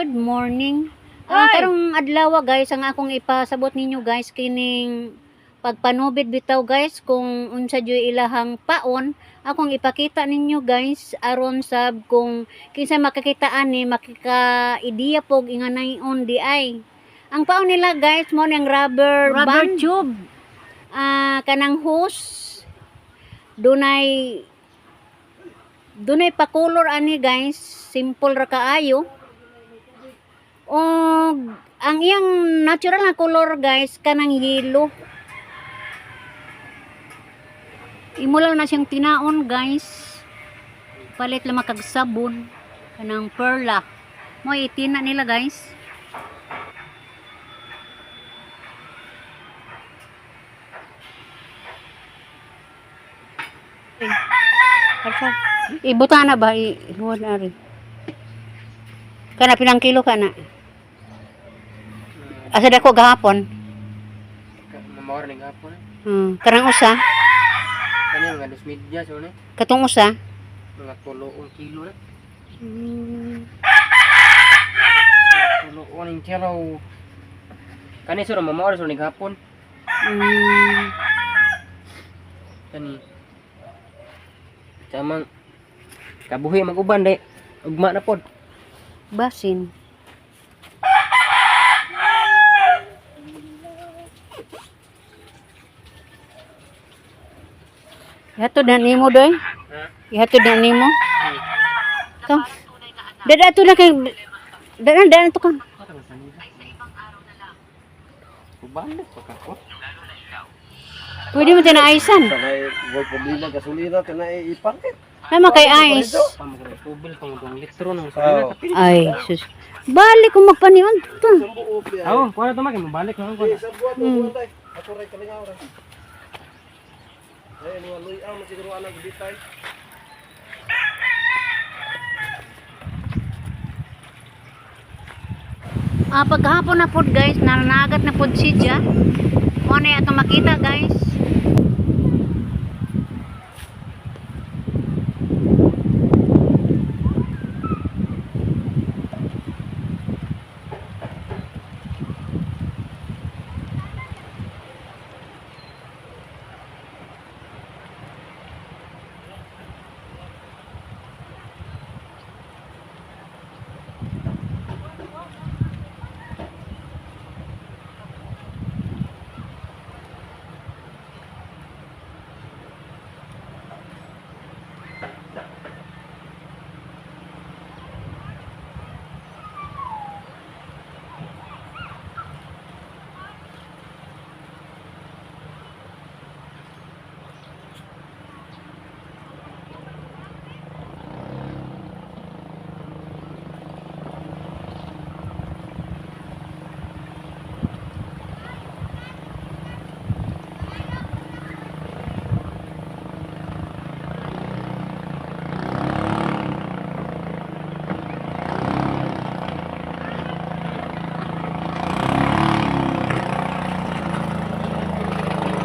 Good morning. Karong adlaw, guys, ang akong ipasabot ninyo, guys, kining pagpanubid bitaw, guys, kung unsa jud ilahang paon, akong ipakita ninyo, guys, aron sab kung kinsa makakita ani makika ideya pog inganayon di ay. Ang paon nila, guys, mo ang rubber, Rubber band, tube. Kanang hose, dunay dunay pakulor ani, guys, simple ra kaayo. Og ang iyang natural nga color, guys, kanang yellow. Imo lang na siyang tinaon, guys. Palit lang makag sabon kanang perla. Mo itina nila, guys. Ibuta na ba? Ibuta na rin. Kana pinang kilo ka na? Asa dako gahapon? Mamawar ni gapon. Karang usa, Kani mga 2 media so ni. Katong usa. Mga 3 kilo na. 3 kilo. Kani sir mamawar so ni gapon. Kani. Tamang kabuhi maguban day. Ugma na pod. Basin. Ihatod na nimo doy. Ha? Ihatod na nimo. Kam. Dada to na kay dada dada to kan. Uban pa ka ko. Pwede mo tinaisan. Sanay, huwag problema, gasolina, kanay ipangit. Tama kay ice. Pamag tubel pang 2 litro nang Oo. sa Ay, sus. Balik kung magpanion to. Oo, kuha na to maki mabalik na ko. Isang buwan, buwan tayo. Ato rin kalingaw rin. Ay, mga luyaw na siguro anak bitay. Pagkahapon na pod, guys, nananagat na pod siya. Mo na atong makita, guys.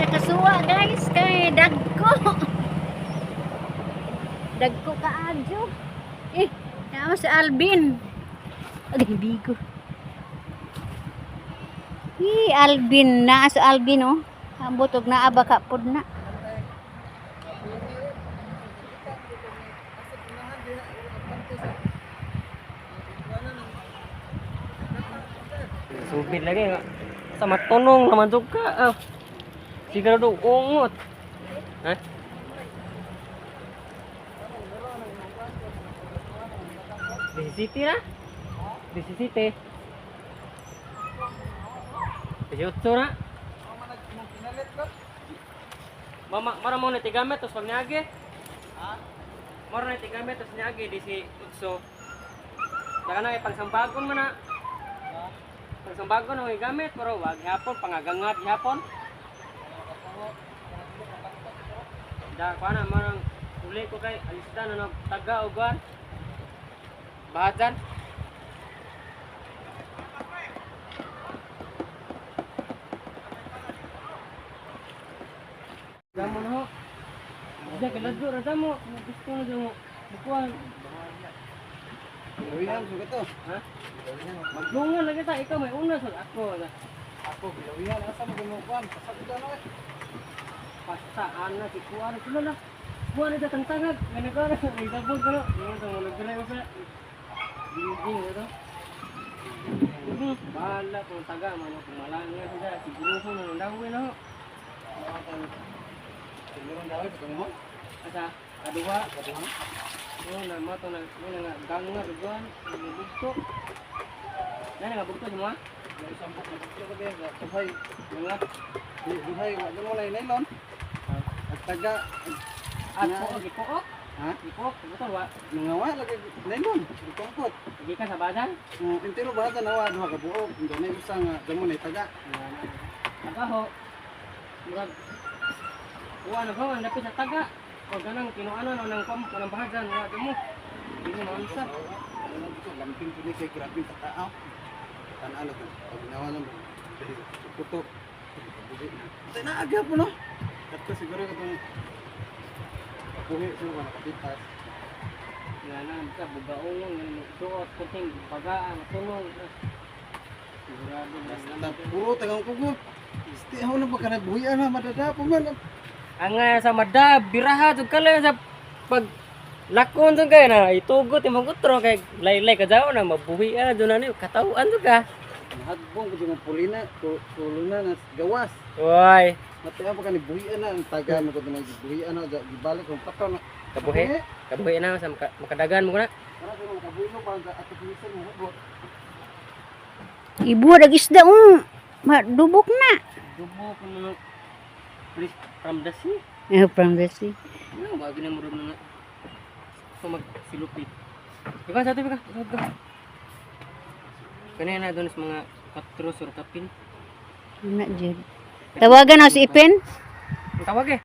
Nakasuwa, guys, kay dagko. Dagko kaadyo. Eh, tama si Alvin. Agay bigo. Eh, Alvin na si Alvin oh. Ambot og naa ba ka pod na. Subid lagi nga. Sa matunong naman jud ka. Ah. Siguro ungot. Ha? City na? 17. 18 na. Mama, mara mo na tigamit tapos pag niagi. Ha? Mara na tigamit tapos niagi 18. Saka na ipagsambagon mo na. Pagsambagon ang gamit pero wag hapon pangagangat hapon. Da kuan na marang uli ko kay alista na nagtaga og kuan. Bahajan. Damo na ho. Diya kaladyo ra damo. Gusto na damo. Bukuan. Bilawihan sugat to. Ha? Maglungan lagi ta, ikaw may una sa ako. Ako bilawihan asa mo gumukuan? Pasagdan na eh. Pasta ana si kuan sila na. Kuan na tangtangag, ganagana may dabog ko. Ingon to mo nagdala ko sa dingding ito. Bahala kung taga man kung malangan sila siguro ko nang dawin na ho. Siguro daw ito mo. Asa aduha, aduha. Oh, na mo to na mo na nga ganga dugan, bugto. Na nga bugto mo. May sambok na bugto ka ba? Duhay, Nga duhay wa mo na nylon. At taga at ko gipuok. Ha? Gipuok, butol wa. Mga wa lagi nylon, kungkot. Gikan sa badan. Entero ba sa nawa duha ka buok, hindi na usa nga damo na taga. Tagaho. Murag kuha na ko ang dapit sa taga. O ganang kinuano na nang kom kanang bahagan wa di mo. Dili maunsa. Lampin po ni kay grabe ka tao. Tan-aw na to. Pag ginawa lang putok. Tay na agya po no. Kato siguro katong kapuhi siguro ka nakapitas. Nga na ka bugaong nga mo suot kunting bagaan matulong. Sigurado na Basta puro tagang kugot. Isti ako na baka nagbuhian na madada po man. Ang nga sa madab biraha jud kala sa pag lakon jud kay na itugot imong utro kay laylay ka jaw na mabuhi ah jud na ni katawhan jud ka. Nahagbong ko yung pulina, tuluna na gawas. Oy, Matiya pa ka ni buhian na ang taga mo ko na buhian na gibalik kong pakaw na. kabuhi. Kabuhi na sa makadagan mo na. Para ko makabuhi mo pa ato minsan mo hugot. Ibo ag isda oh. Madubok na. Dubo ko na please from the sea. Eh, from the sea. Ano ba gina mo rin na so magsilupit. Ikaw sa tabi ka, sa ka. Kanina doon sa mga katro sur kapin. Ana jud. Tawagan na si Ipin. Ang tawag eh.